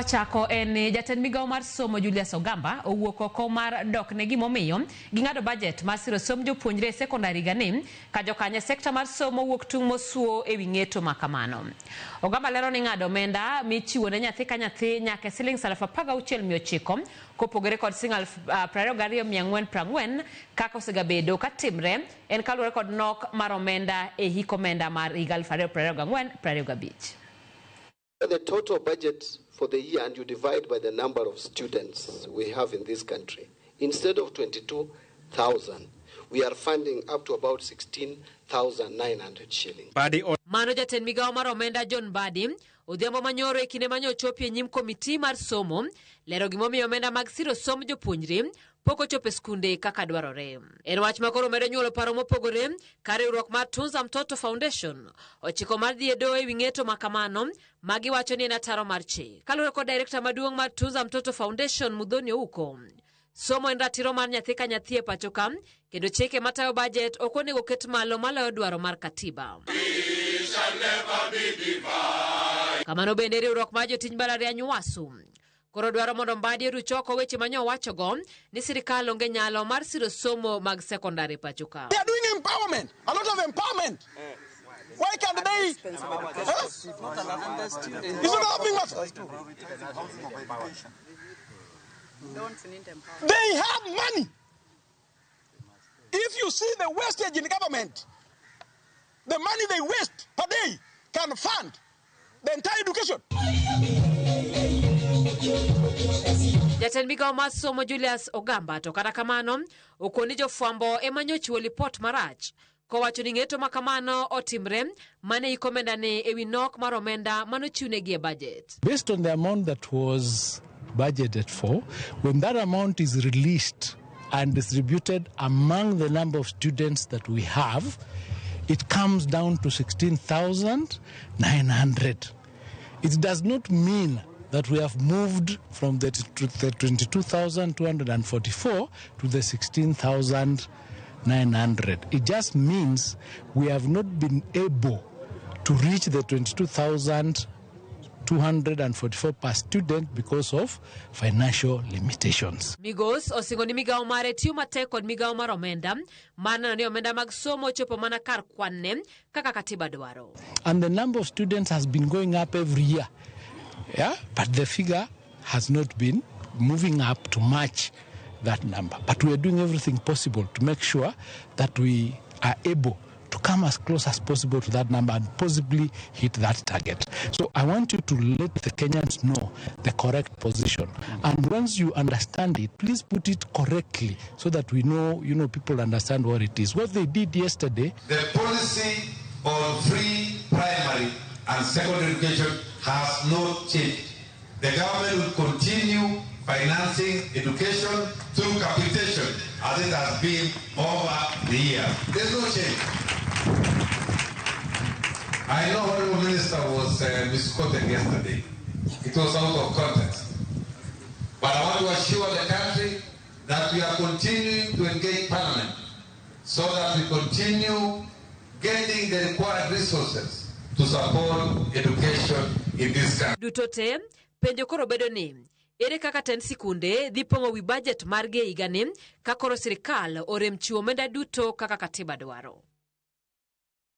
Kwachako en ni jatend migawo mar somo Julius Ogamba owuok oko mar dok ne gimomiyo ging'ado bajet mar siro somb jopuonjre e sekondari higani ka jokanyo e sekta mar somo wuok tung' mosuo e wi ng'eto ma kamano. Ogamba lero ni ng'ado omenda michiwo ne nyathi ka nyathi nyaka e siling 16,900 kopogore kod siling 22,440 kaka osegabedo katimre en kaluwore kod nok mar omenda e hik omenda mar higa 2024-2025. The total budget for the year and you divide by the number of students we have in this country, instead of 22,000, we are funding up to about 16,900 shillings. Mano jatend migawo mar omenda John Mbadi odhiambo manyoro e kinde mane ochopo e nyim komiti mar somo lero gimomiyo omenda mag siro somb jopuonjre pok ochopo e skunde kaka dwarore. En wach ma koro medo nyuolo paro mopogore ka riwruok mar Tunza Mtoto Foundation ochiko mar dhi e doho e wi ng'eto ma kamano ma giwacho ni en ataro mar chik. Kaluwore kod direkta maduong' mar Tunza Mtoto Foundation Muthoni Ouko, somo en ratiro mar nyathi ka nyathi e pacho ka kendo chike matayo bajet ok onego ket malo maloyo dwaro mar katiba. Kamano bende riwruok mar jotij mbalariany UASU koro dwaro mondo Mbadi oruch oko weche ma nyowachogo ni sirikal onge nyalo mar siro somo mag sekondari pacho ka. They are doing empowerment, a lot of empowerment. Why can't they? Huh? Is it not helping us? They have money. If you see the wastage in government, the money they waste per day can fund the entire education. Jatend migawo mar somo Julius Ogamba to kata kamano okoni jofwambo ema nyochiwo lipot marach kowacho ni ng'eto ma kamano otimre mane iko omenda ni ewi nok mar omenda manochiwnegi e budget. Based on the amount that was budgeted for, when that amount is released and distributed among the number of students that we have, it comes down to 16,900. It does not mean that we have moved from the 22,244 to the 16,900. It just means we have not been able to reach the 22,244 per student because of financial limitations. Migos osingo ni migawo mare tiyo matek kod migawo mar omenda mar neno ni omenda mag somo ochopo mana kar kwanne kaka katiba dwaro. And the number of students has been going up every year. Yeah, but the figure has not been moving up to match that number. But we are doing everything possible to make sure that we are able to come as close as possible to that number and possibly hit that target. So I want you to let the Kenyans know the correct position. And once you understand it, please put it correctly so that we know, people understand what it is. What they did yesterday. The policy on free primary and secondary education has not changed. The government will continue financing education through capitation as it has been over the years. There's no change. I know Honorable Minister was misquoted yesterday. It was out of context. But I want to assure the country that we are continuing to engage Parliament so that we continue getting the required resources to support education in this country. Duto te, penjo koro bedo ni ere kaka tend sikunde dhi pong'o wi bajet margi e higani ka koro sirikal orem chiwo omenda duto kaka katiba dwaro.